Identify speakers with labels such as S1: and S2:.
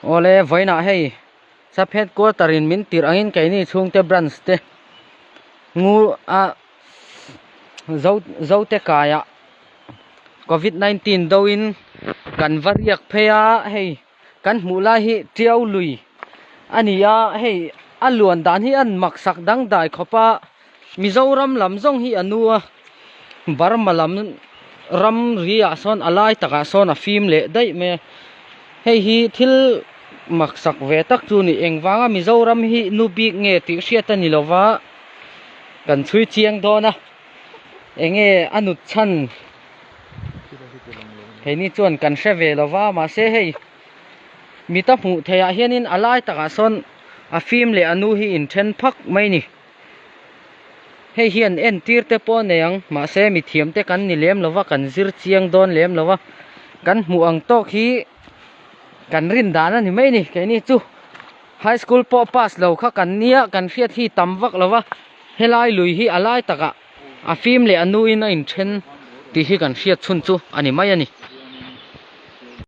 S1: Awle vawiinah hei sub headquarter in min tirh angin keini chhungte branch te ngu a zo zote kaiah covid 19 do in kan va riak phei a hei kan hmuh lai hi tiau lui a ni a hei a luan dan hi an mak sak dangdai khawp a Mizoram lam zawng hi a nu a Burma lam ram ri ah sawn a lai takah sawn a fim leh daih mai a hei hi thil mak sak ve tak chu a ni engvanga Mizoram hi nu bik nge tih hriat a ni lo va kan chhui chiang dawn a enge a nut chhan keini chuan kan hre ve lo va mahse hei mita hmuh theih ah hianin a lai takah sawn a fim leh a nu hi inthen phak mai a ni. Hei hian entir te pawh a nei ang mahse mithiam te kan ni lem lova kan zir chiang dawn lem lova kan hmuh ang tawk hi kan rin dan a ni mai a ni keini chu high school pawh pass lo kha kan nia kan hriat hi tam vak lova helai lui hi a lai takah a fim leh a nu in a inthen tih hi kan hriat chhun chu a ni mai a ni.